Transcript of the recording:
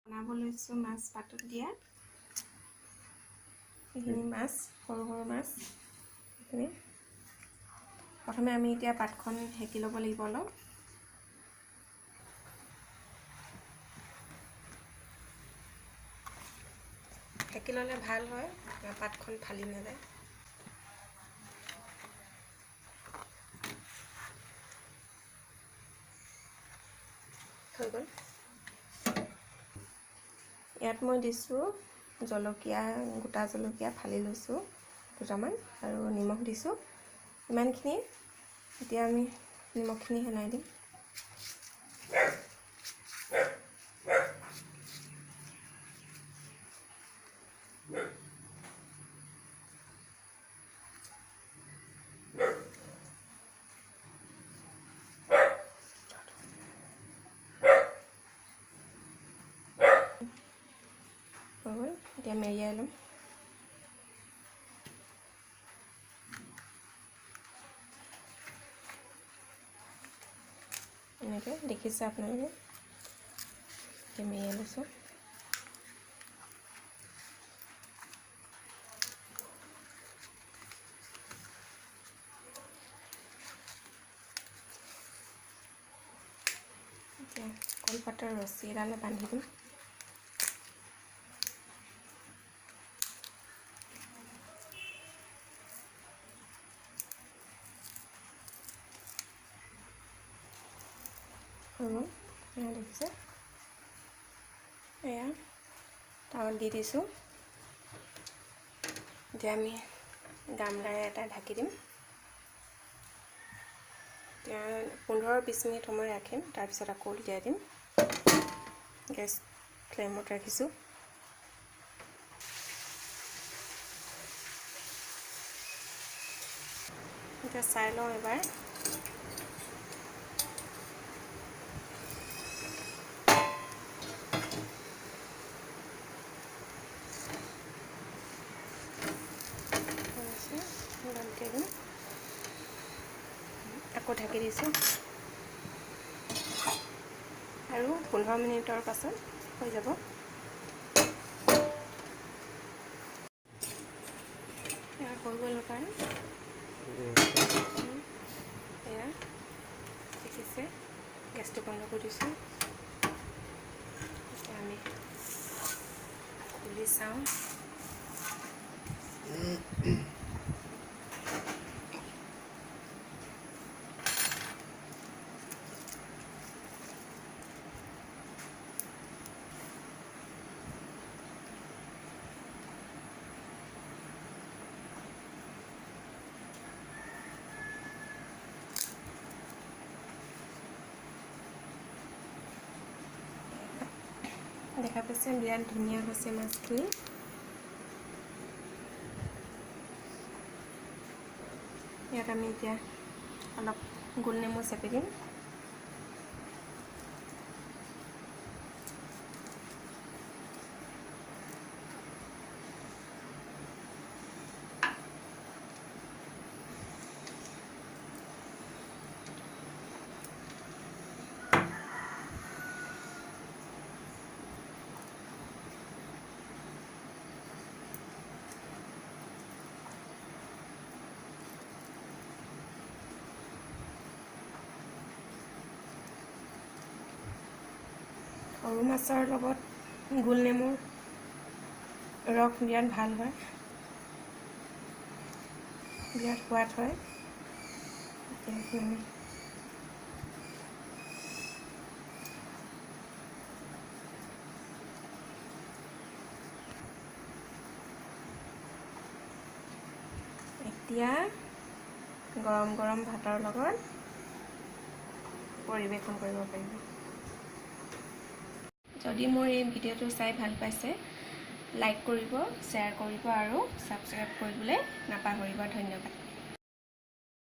বনাব লৈছোঁ মাছ পাতত দিয়া। এইখিনি মাছ, সৰু সৰু মাছ এইখিনি। প্ৰথমে আমি এতিয়া পাতখন সেকি ল'ব লাগিব অলপ। সেকি ল'লে ভাল হয়, পাতখন ফালি নাযায়। হৈ গ'ল। ইয়াত মই দিছোঁ জলকীয়া, গোটা জলকীয়া ফালি লৈছোঁ দুটামান, আৰু নিমখ দিছোঁ ইমানখিনি। এতিয়া আমি নিমখখিনি সেনাই দিম। হৈ গ'ল। এতিয়া মেৰিয়াই ল'ম। এনেকৈ দেখিছে আপোনালোকে, এতিয়া মেৰিয়াই লৈছোঁ। এতিয়া কলপাতৰ ৰছী এডালে বান্ধি দিম। হৈ গ'ল, এয়া দেখিছে। এয়া তাৱাত দি দিছোঁ। এতিয়া আমি গামলাৰে এটা ঢাকি দিম। এতিয়া 15-20 মিনিট সময় ৰাখিম, তাৰপিছত আকৌ উলিয়াই দিম। গেছ ফ্লেমত ৰাখিছোঁ। এতিয়া চাই লওঁ এবাৰ। দিম, আকৌ ঢাকি দিছোঁ আৰু 15 মিনিটৰ পাছত হৈ যাব। হৈ গ'ল পাই। এয়া দেখিছে, গেছটো বন্ধ কৰি দিছোঁ। এতিয়া আমি খুলি চাওঁ। দেখা পাইছে, বিৰাট ধুনীয়া হৈছে মাছখিনি। ইয়াত আমি এতিয়া অলপ গোল নেমু চেপি দিম। সৰু মাছৰ লগত গোল নেমুৰ ৰস বিৰাট ভাল হয়, বিৰাট সোৱাদ হয়। এতিয়া গৰম গৰম ভাতৰ লগত পৰিৱেশন কৰিব পাৰিব। যদি মোৰ এই ভিডিঅ'টো চাই ভাল পাইছে, লাইক কৰিব, শ্বেয়াৰ কৰিব আৰু ছাবস্ক্ৰাইব কৰিবলৈ নাপাহৰিব। ধন্যবাদ।